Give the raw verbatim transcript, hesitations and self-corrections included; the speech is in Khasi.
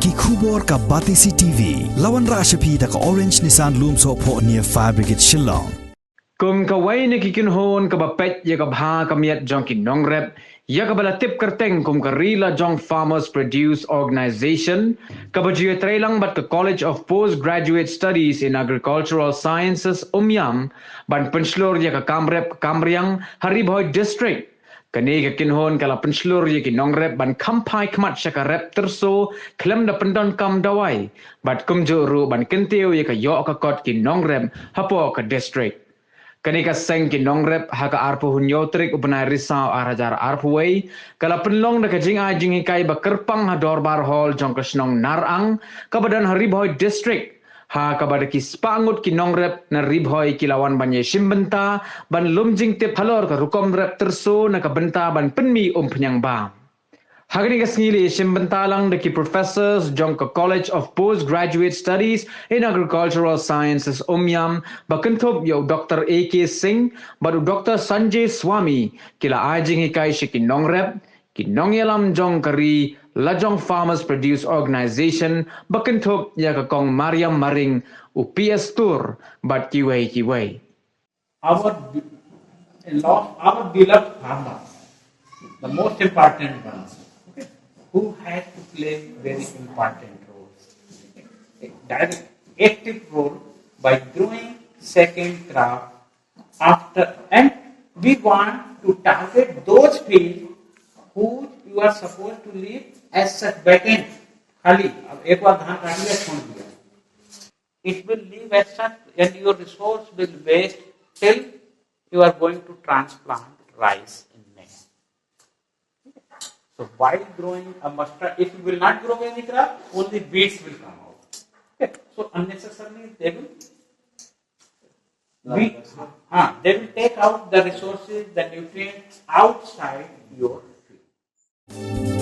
Ki khubor ka Batesi T V. La wanrah sha phi da ka Orange Nissan Lumsohphoh near Fire Brigade Shillong. Kum kawei na ki kynhun kaba peit ïa ka bha ka miat jong ki nongrep, ïa kaba la tip kyrteng kum ka Ri Lajong Farmers Produce Organisation, kaba ju ïatreilang bad ka College of Postgraduate Studies in Agricultural Sciences, Umiam, ban pynshlur ïa ka kam rep ka kam riang ha Ri Bhoi District. Kane ka kynhun ka la pynshlur ïa ki nongrep ban kham phai khmat sha ka rep tyrso khlem da pyndonkam dawai, bad kumjuh ruh ban kyntiew ïa ka ïoh ka kot ki nongrep hapoh ka district. Kane ka seng ki nongrep ha ka arphew hynñiew tarik u bnai Risaw ar hajar arphew wei, ka la pynlong da ka jingai jinghikai ba kyrpang ha Dorbar Hall jong ka shnong Narang, kaba don ha Ri Bhoi District, ha kaba da ki spah ngut ki nongrep na Ri Bhoi ki la wan ban ïashim bynta ban lum jingtip halor ka rukom rep tyrso na ka bynta ban pynmih umphniang bam. Ha kane ka sngi la ïashim bynta lang da ki professors jong ka College of Postgraduate Studies in Agricultural Sciences, Umiam, ba kynthup ïa u Doctor A K Singh bad u Doctor Sanjay Swami, ki la ai jinghikai sha ki nongrep, ki nongïalam jong ka Ri Lajong Farmers Produce Organisation, ba kynthup ïa ka Kong Mariam Maring, u P S Tur bad kiwei kiwei. Our be- a lot, our beloved farmers, the most important ones, okay, who has to play very important role, direct active role by growing second crop after, and we want to target those fields who you are supposed to leave as such vacant, खाली, अब एक बार धान काट लिया, छोड़ दिया, it will leave as such, and your resource will waste till you are going to transplant rice in next. So while growing a mustard, if you will not grow any crop, only weeds will come out. Okay. So unnecessarily they will, we, huh, they will take out the resources, the nutrients outside your field.